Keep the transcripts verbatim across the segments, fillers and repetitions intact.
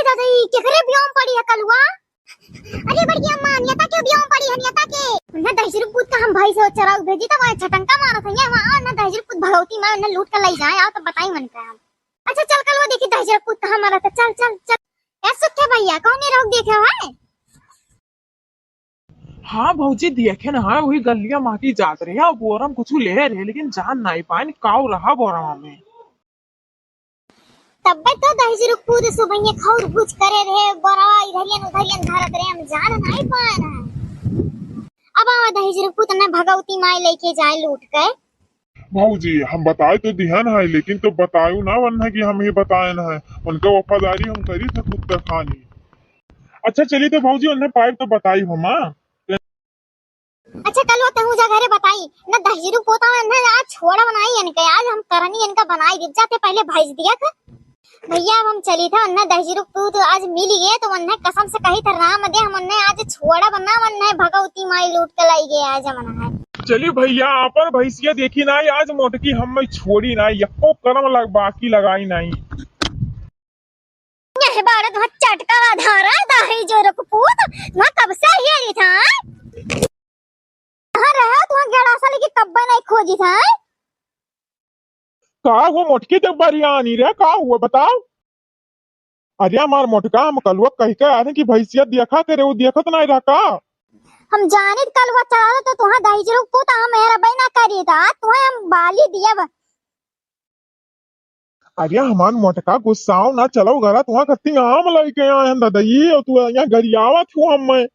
अरे, केकरे बियाह में पड़ी है कलुआ? अरे बड़की अम्मा, नियता के बियाह में पड़ी है, नियता के। उन्हें दहिजरू पूत का हम भाई से चराऊ भेजी, तब वह छटंका मारत है, वहाँ उन्हें दहिजरू पूत भगवती माई उन्हें लूट के ले जाए, आओ तब बताई मन का हम। अच्छा चल कलुआ, देखी दहिजरू पूत कहाँ मारत है, चल, चल, चल। ए सुखे भैया, कौन ये रोक देखे हो है? हाँ भौजी, देखे न है, वही गलिया माटी जात रहे, और बोरम कुछ ले रहे, लेकिन जान नहीं पाए, काव रहा बोरवा में। तब्बे तो दहिजरू पूत सुबहिये खौर भुज करे रहे, बोरवा इधरियन उधरियन धरत रहे, हम जान नहीं पाए रहे। अब आवा दहिजरू पूत न भगवती माई लेके जाए लूट के। भौजी, हम बताए तो दिहन है, लेकिन तो बतायो ना वन्हे कि हम ही बताएन है। उनका वफादारी हम करी थे कुत्ता खानी। अच्छा, चली तो भौजी, उन्हें पाइब तो बताई हम, हाँ? अच्छा, कलुआ तहू जा घरे बताई। न दहिजरू पोता, न आज छोड़ा बनाई इनके, आज हम करनी इनका बनाई दीब जाते पहले भेज दिया था। भैया, अब हम चली था, न दहिजरू पूत आज मिल गए तो उन्हें कसम से कही था राम दे, हम उन्हें आज छोड़ा बना, उन्हें भगवती माई लूट के लाई गए आज हम उन्हें। चली भैया, आपन भैंसिया देखी ना, आज मोटकी हम छोड़ी ना, यक्को करम लग बाकी लगाई नहीं। यह बारे तुहां चटका धारा दहिजरू पूत, तुहां कब से ये रही था? कहाँ रहे तुहां गेड़ा सा लेके कब्बे नहीं खोजी था? का हुआ मोटकी जब बरियानी रे, का हुआ बताओ? अरे हमार मोटका, हम कलुआ कह के आए कि भैंसिया देखा तेरे, वो देखत नहीं रहा का? हम जानित कलुआ चला तो तुहां दहिजरू पूत हम मेरा बहना करी था, तुहां हम बाली दिया बा। अरे हमार मोटका गुस्साओ ना, चलो घरा, तुहां खत्ती आम लेके आए हैं दादा, ये और तू यहाँ गरियावत हो हम मैं।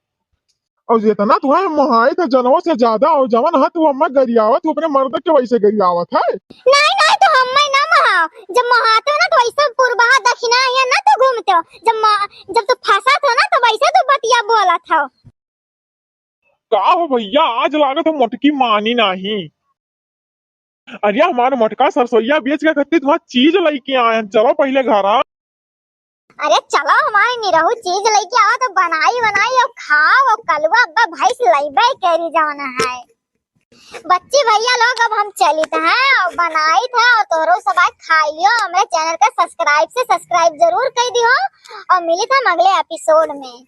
और जितना तुहां मोहाए था जनवो से ज्यादा, और जवन है तू हम गरियावत, तू अपने मर्द के वैसे गरियावत है। नहीं, नहीं, तो हम मैं ना मोहाओ, जब मोहाते हो ना तो वैसे पूर्वा दक्षिणा है ना तो घूमते हो, जब मा-, जब तू फंसा था ना तो वैसे तू बतिया बोला था। का हो भैया, आज लागत है मोटकी मानी नहीं। अरे हमार मोटका सरसोईया बेच के खत्ती तुहां चीज लेके आए हैं, चलो पहले घरा। अरे चलो हमारे निरहू चीज लेके आओ तो बनाई बनाई और खाओ और कलुआ अब्बा भैंस लइबे करी जाना है। बच्ची भैया लोग अब हम चलित हैं और बनाइत है और तोहरो सब आज खाई लियो। हमरे channel का subscribe से subscribe जरूर कर दियो और मिलित हम अगले episode में।